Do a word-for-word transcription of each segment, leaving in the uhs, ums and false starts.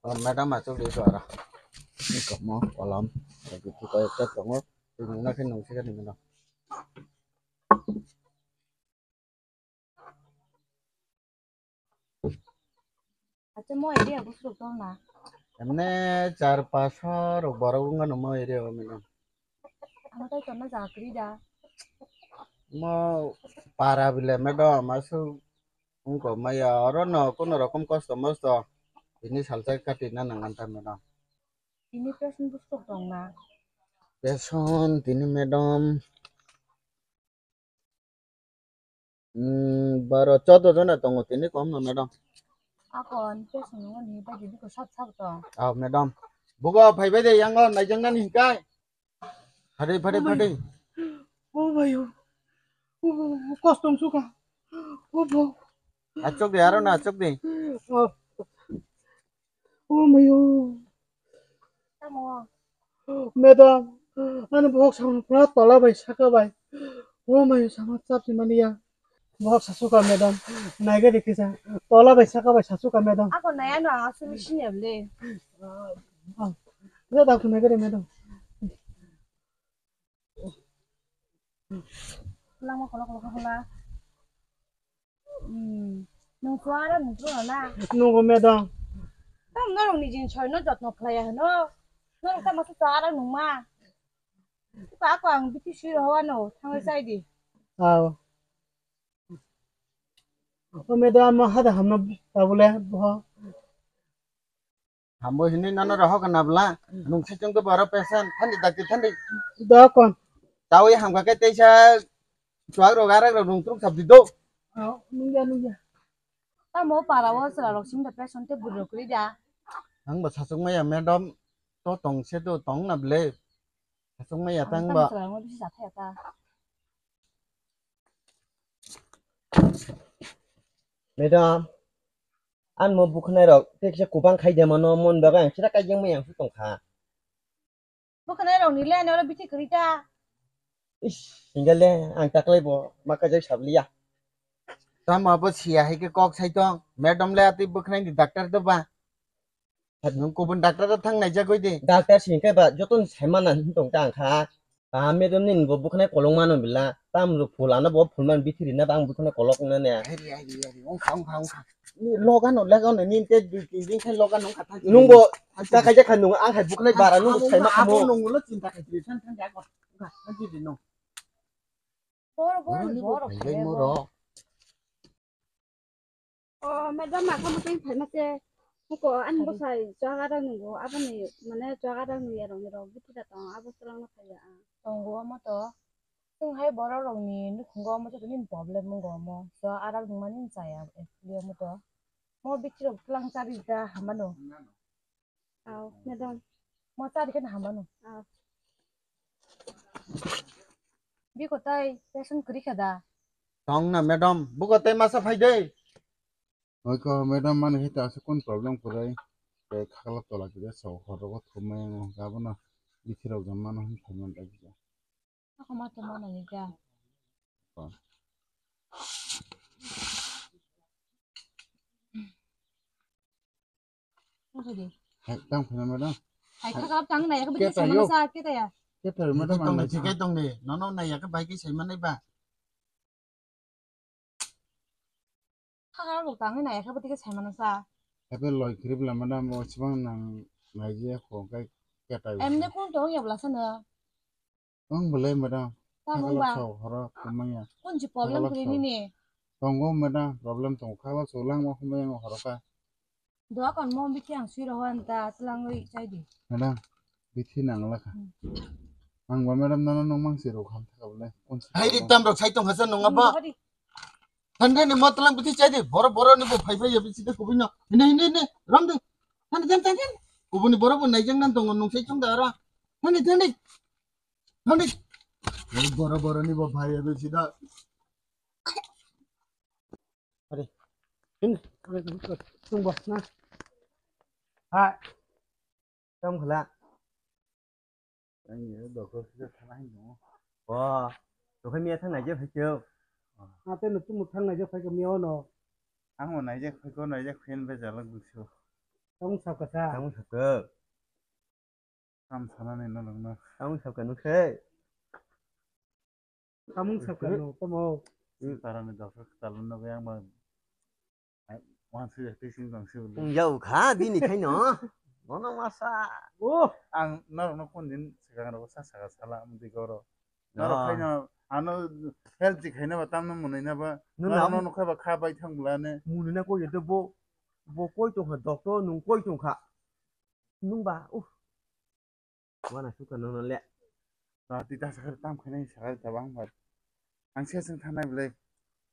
O madam, achuk di suara. Ni komo kolom. Lagi tu kaya chat tongo. Ini nak nung sih kan ini. Acha mo area bwswk tong na? Emne char paso rok borok wngmano mo area o madam. Ano tai tonna jaga kwrwi da. Mo para bile madam aswk wngkha maya oro no kono rokom kosto mosto tini salsa kati na nangan ta madam. Tini patient bwswk tong na? Patient tini madam Hmm, baro chodo jona tongo tini kom no madam. Akon te swngo ni bai di ko sab sab to. Ah, madam. Bugo phai bai de yango naijaknani hinkai. Phadi phadi phadi. O bhai o. O kostom suka. O bo. Achok de aro na achok de. O mayo. Tamo. Madam, ani bohok samung pura tola bai saka bai. O mayo sama chap si mani ya. Bohok sasuka madam. Naigari kisa. Tola bai saka bai sasuka madam. Ako naya no asuli sinyable. Ah. Ya dak naigari madam. Lama kola kola kola. Hmm. Nung suara nung suara na. Nunggu madam. Tam norok ni jin soi no jotno khlaiya hwno. Norok tam masa suara nung ma. Ka ko ang biti sui roho ano thangai sai di. Aw. O madam mo hada hamna tabule bo. Hambo hinwi nono rohok na bla. Nung sichung ke boro pesan thandi dakti thandi. Dokon. Tawi hamka ke teisa chuak rok arak rok nung truk sabdi do. Oh, nungya nungya. Tamo para o sera rok sim da pesan te burro kri da. Ang ba sasuk maya madam to tong se do tong na ble. Sasuk maya tang ba. Sera mo bisi sa thaya ta. Madam, an mo bukhnai rok tekse kubang khai de mano mon baga ang sira kai jeng mai ang su tong kha. Bukhnai rok ni le ani oro bithi kwrwi ta. Is, hinga le ang taklai bo ma kajai sabliya. Tamo abo siya hai ke kok sai tong. Madam le atwi bukhnai ni doctor do ba. Nung kubun doctor o thang naijak goi di. Doctor sini khe ba joto ni sai mana hin tong ta ang kha. Ka medom ni bo bukhnai kolok mano bila. Tam ro phul ano bo phul man bithiri na bang bukhnai kolok na ne. Ari, ari, ari. Ong kha, ong kha, ong kha. Ni loga no, lega no, ni te dui tin din khai loga no kha thang. Nung bo ta khai ja kha nung ang hai bukhnai bara nung sai ma kamo. Nung lo chinta khai tri san thang ja ko. Kha, thang ji di no. Bor, bor, bor. Bor, bor. O, madam, ma kamo tei phaima se. Huko, ani bwsai chuak adak nungo, aboni, mane, chuak adak nungya rok ni rok, bithi da tong, abo swlangno phaiya ang. Tongo omo to. Chwng hai borok rok ni nukhungo omo joto nini problem wngo omo. Chuak adak nungmani chaya, actually omo to. Mo bithi rok twlang chari da hamano. Aw, madam. Mo chari khe hamano. Aw. Biko tai patient kwrwi kha da? Tong na madam, buko tai masa phai de. Oi ko madam mani hai ta aswk kun problem kwrwi. Tei khakla tola kisa so hor rogo thumai ang gabo no bithi rok jam mano hin thumai lagi ja. Ako ma to mano ni ja. Ko. Hai, tang phina madam. Hai, kha kap tang na, yak bidi sama sa, kita ya. Kita madam ang nai. Chikai tong de, nono nai yak bai ki sai manai ba. Kha kap tang na, yak bidi sai mana sa. Tapi loi krip la madam, o chibang nang nai je ko kai kita. Em ne kun tong ya bla sana. Ang belai madam. Tamo ba? Horo kumanya. Kun ji problem kri ni ni. Tongo madam, problem tongo. Khala so lang ma kumanya horo ka. Doa kon mo bithi ang sui roho anta tlang oi chai di. Madam, bithi nang la kha. Ang ba madam nana nong mang si ro kham thaka bole. Hai di tam rok sai tong hasa nong aba. Than than mo tlang bithi chai di. Boro boro ni bo phai phai ya bithi de kubui no. Hine hine hine. Ram de. Than than than than. Kubuni boro bo naijang nan tongo nung sai chung da ara. Than di than di. Nani? Boro boro ni bo bhai ebe sida. Are. Hin. Tung bo na. Ha. Tam khala. Ang ye doktor sida thana hin no. O. Tokhai miya thang naijak phai kyo. Ate no tumu thang naijak phai kyo miya no. Ang mo naijak phai ko naijak phen be jalak busu. Tamung sabka sa. Tamung sabka. Tam sanani no nangno. Tamung sabka no se. Tamung sabka no tamo. Tarani doctor talun no yang ma. Wan se te sing tang se. Yau kha bini khaino. Bono masa. Oh, ang norok no kon din segang ro sa sa sala am di goro. Norok khaino ano health di khaino ba tamno munui na ba. Norok no kha ba kha bai thang bla ne. Munui na ko yede bo. Bo koi tongkha doctor nung koi tongkha. Nung ba uh. Wana suka nono le. Tita sakar tam khainai sakar tabang ba. Ang se sing thanai bele.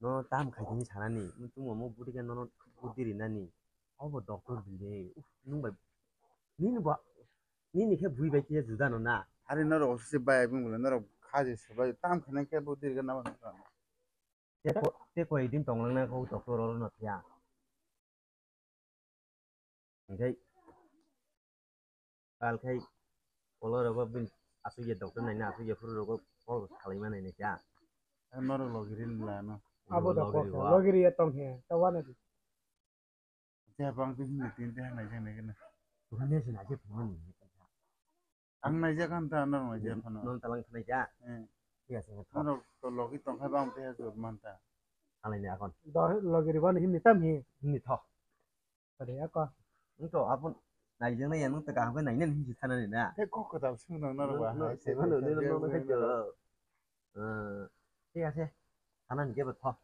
No tam khaitini sanani. Mutung mo budi kan nono budi rinani. Obo doctor bile. Uh, nung ba. Nini ba. Nini khe bui bai khe juda no na. Hari norok osu se bai bung bele norok khaji se bai tam khainai khe budi rinani. Te ko, te ko edin tonglang na ko doctor oro no thya. Hingke kal khai kolo rogo bin asuk ya doctor naina asuk ya phuru rogo kol salai ma naina kya. Norok logiri lano. Abo da logiri kok wa. Logiri ya tong he ta wana di. Te bang tu hini tin te hanai jang naikena. Bukan dia sih naikhe phone ni. Ang naijak kha ta, norok naijak phano. Non talang thanai ja. Eh. Thik ase, thok. Norok to logi tongkhai bang te jor man ta. Alai ni akon. Do logi riban himni tam hi. Himni thok. Ade ako. Nung to apun naijak nai ya nung to kaham khe nainani hinsi thanani na. Te kok kwtal sung nang norok ba. No, hai, se mano, te, ni te, no, no, te, hai, te, to. Eh, thik ase. Thanani kebo thok.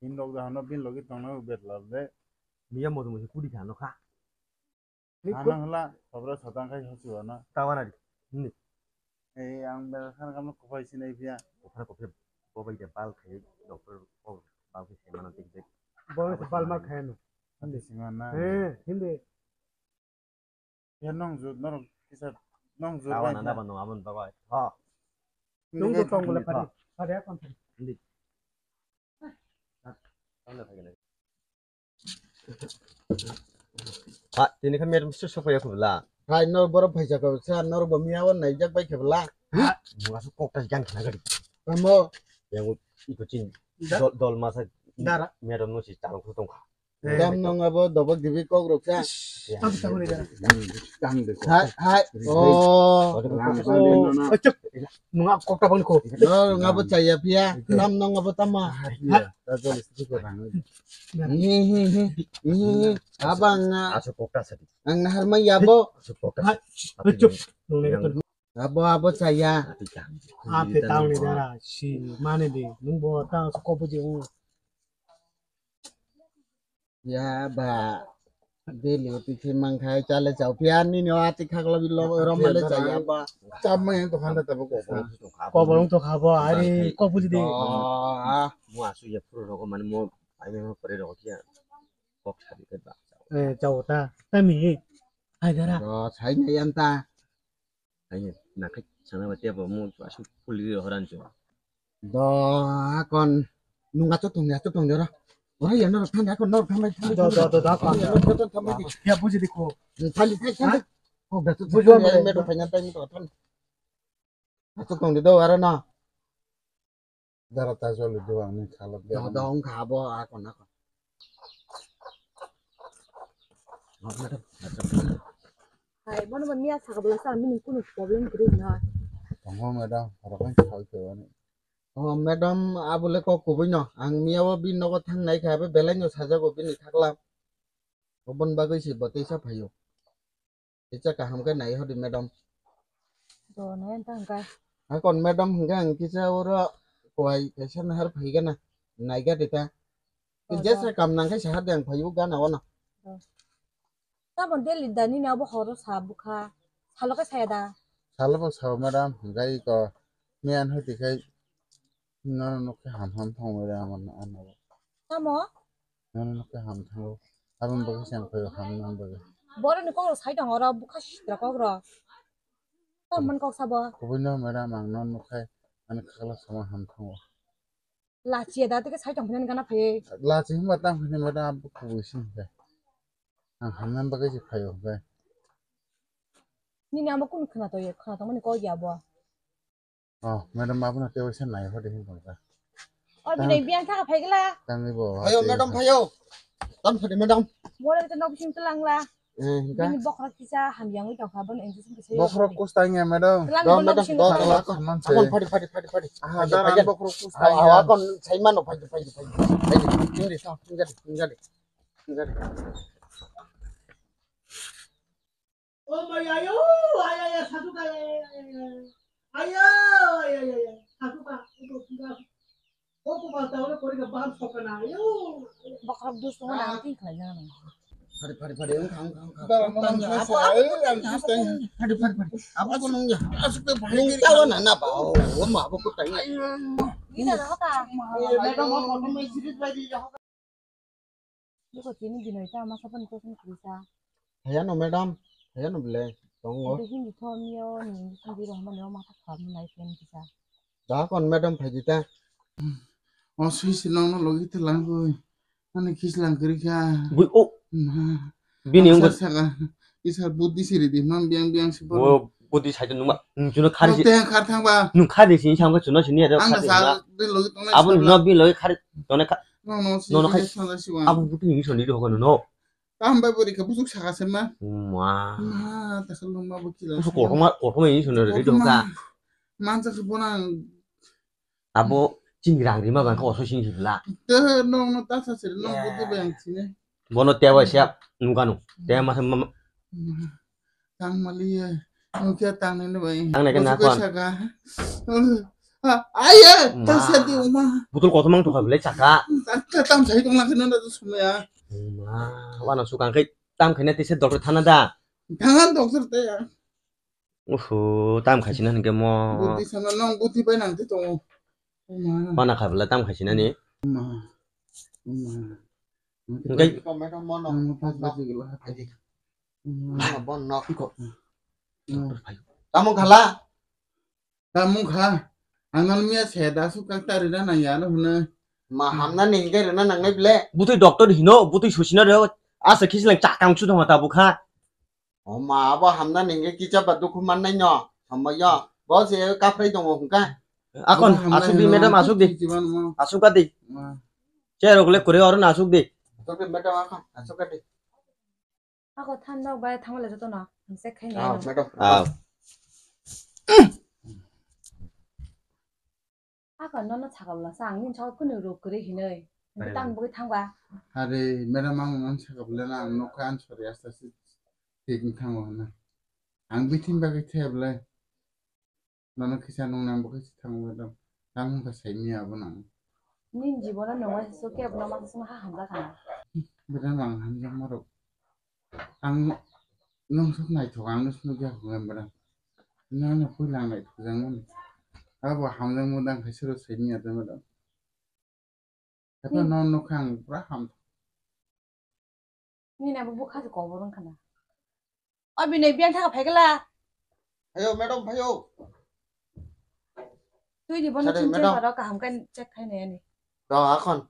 Bin log da hano bin logi tongna bet lal de. Miya moto moto kudi khano kha. Hano hla, sobra sotang khai hosi wana. Tawana di. Ni. Ei, ang bel khan kamno kupai sinai phiya. Kuphar kuphar bobai de bal khai doctor ko bal khai sai mano tik tik. Bobai se bal ma khai no. Andi singa na. Eh, hindi. Ya nong jut norok kisa nong jut. Tawana na ba nong abon babai. Ha. Nung to tong bole pari. Pari akon. Hindi. Ha, tini kami ada mesti supaya aku bela. Hai, nor borok phaisa ko sa, nor bo miya wan naijak bai ke bela. Ha, bunga su kok tas gan khna gari. Amo. Yang iko chin dol, dol masa. Dara. Miya dom no si charok su tongkha. Tam nong abo dobok dibi kok rok sa. Tam tam ni dara. Tam de. Hai, hai. Oh. Chuk. Nunga kok ta bang ko. No, nunga bo chaya phiya. Tam nong abo tama. Abang. Aso kok ta sa. Ang nahar mai yabo. Aso kok ta. Chuk. Abo, abo chaya. Ape tauni dara si mane de nung bo ta so ko buji u. Ya ba. Deli oti khi mang khai chale chau pian ni no ati khak lo bilo rom male chaya ba. Cham mai to khanda ta ko. Ko bolong to khabo ari ko buji de. Ah, mo asu ya puro ro mane mo ai me pore ro kia. Kok sabi ke ba. Eh, chau ta. Ta mi. Ai dara. Ro sai ne yan ta. Ayo, nakai sana ba tiap mo asu puli ri horan jo. Do akon nunga to tong ya to tong dera. Ora ya norok thanda akon norok thanda thanda. Do do do do akon. Ya buji dikho. Thanda thanda thanda. Kok da to buji me to thanda thanda to thanda. Ato tong di do ara na. Dara ta joli do ang ni khalok de. Do do ang kha bo akon akon. Hai, bono ba miya sakabla sa, mini kunu problem kwrwi na. Tongo madam, rokhan khal to ani. Oh madam, abole kok kubui no. Ang miya bo bin nogo thang nai kha, be belai no sajago bini thaklam. Obon bagwi si botwi sa phaio. Kisa kaham khe nai hodi madam. Do nai anta hwnkha. Hakon madam hwnkha ang kisa oro kowai kaisa nahar phai gana. Nai ga de ta. Do, jesa do. Kam nang khe saha de ang phai u gana ono. Do. Tabon daily da nini abo horo sa bukha. Salo khe saya da. Salo bo sa madam hwnkha iko miyan hoti khai. Nono nokhe ham ham thango re amon ano. Tamo? Nono nokhe ham thango. Aboni bagwi se ang phaio ham nang bagwi. Boroni kok rok sai tongo oro bukha sitra kok rok. Tamo man kok sabo? Kubui no madam ang nono nokhe ani khakla sama ham thango. Lachi da tike sai tong phani gana phai. Lachi himba tang phani madam abo kubui sim khe. Ang ham nang bagwi se phaio khe. Nini amo kunu khna to ye khna tong mani kok ya bo. Oh, madam, abono tei waisa nai hode hin tongkha. Oh, bini biang thaka phaigla. Tangwi bo. Phaio, madam, phaio. Tam sadi madam. Mora itu nok bising telang la. Eh, hingka? Bini bokhorok kisa hamyang wi tongkha, bono injection kisa. Bokhorok kustang ya, madam. Telang. Dong, bono madam, bising dong, telang. Dong, dong. Akon, padi, padi, padi, padi. Aha, padi, dalam padi. Bokhorok kustang ya. Awa, akon, sai mano, padi, padi, padi. Padi, tinggal di, tinggal di, tinggal di. Tinggal di. Oh my, ayo, ayo, ayo, sasuka, ayo, ayo, ayo, ayo, ayo, ayo, ayo, sasuka, itu tinggal. Oh, kok mata udah kori ke baham sokana, ayo. Bokhorok dus tongma nang tin khlai jana nang. Padi, padi, padi, ang khang, khang, khang. Dalam mana saya, eh, yang dus tanya. Padi, padi, padi. Apa kau nunggu? Asuk ke bahaya. Nunggu tahu nana bau, ma apa kau tanya? Ini dah apa? Iya, madam, apa kau mau sirit lagi? Buko tini binoy ta masa pan question kwrwi sa. Hayano madam, hayano bwle tongo. Hindi hindi tho miyo ni hindi hindi rohmani o masa kham nai pen kisa. Da kon madam phaidi ta. O sui si nong no logi te lang koi. Ani kis lang kwrwi kha. Bui o. Ma. Bini wngkha. Saka. Isa buddhi siri di man biang biang si. Bo buddhi saito nungma. Nung chuno khari si. Te khar thang ba. Nung khari si samkha chuno sini ada. Ang khari sa na. Bin logi tongnai. Abo no bin logi khari tone kha. No, no, si, no, no, si, khai. Sala si wa. Abo buti ni soni ro kono no. Tam bai bori ka busuk saka sen ma. Ma. Ma, ta sal ma bu kila. Busuk kothoma, kothoma ni soni ro ka. Man sa su bona. Abo chini rang rima bang ko so sing sibla. Te no, no, ta sa sir no buti bang sini. Bono tewa siap nungkanu. Tewa masa mama. Tang mali ya. Nungkia tang nene bai. Tang neke na kon. Saka. Aye, ta sa di uma. Butul kothoma tongkha bwle saka. Ta tam sai tong lakhe no da sumya. Ma, wana sukang kai tam khaina tise doctor thana da. Thangan doctor te ya. Uhu, tam khaisina hinkhe mo. Buti sana nong buti bai nang te tongo. Uma. Mana khabla tam khaisina ni. Uma. Uma. Hingke. Tomato mono. Ang pas basi gila. Aji. Uma. Mono bon nok ko. Uma. Tamung khala. Tamung kha. Ang nang miya se da su kak tari na nang ya no huna. Ma hamna ningke rena nang nai ble. Butui doctor hino, butui susina re. Asa khislang chakang chu thama ta bukha. O ma, abo hamna ningke kicha ba dukhu mannai no, hambai yo. Bo se kaphrai tongo hwnka. Akon, abo hamnai asuk di, no, madam, asuk di. Kichi mano. Asuk ka di. Ma. Chair rok le kore oro na asuk di. Toke madam akon, asuk ka di. Ako than nok bai thangmale joto no. Hamse khai nai. Ah, no. Madam. Ah. Ako nono sakabla sa ang nini saka kunu rok kwrwi hinwi. Nini tang bugwi thangba. Are, madam, ang nono sakabla na ang nokha answer ya sa si thik wng thango hwnna. Ang bithi bagwi thebla. Nono kisa nung nang bugwi si thango madam. Tang wngkha sai miya abo nang. Nini jibono nungwi su kebo no masa sima ha hamjakha na. Madam, ang hamjakma rok. Ang nung sok naithok, ang nung sok ya kho madam. Nang no puila ang naithok jang mani. Abo hamjak mo dang khai sero sai ni ata madam. Apa no no khang pura ham. Ni na bu kha ko borong khana. Abi nei biang tha phai gala. Ayo madam, ayo. Tui di bono. Sare, chim chim madam. Paro kaham kan check khai nai ani. Da akon.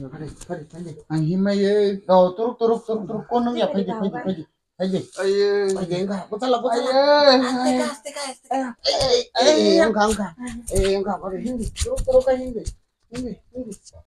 Pari, pari, pari. Ang himai ye. Dao, turuk, turuk, turuk, turuk. Kon nung ya, pari, pari, pari. Pari. Aye. Pari, enggak. Bocala, bocala. Aye. Aste ka, aste ka, aste ka. Aye, aye, aye, enggak, enggak. Aye, enggak, pari. Hindi. Turuk, turuk ka hindi. Hindi, hindi.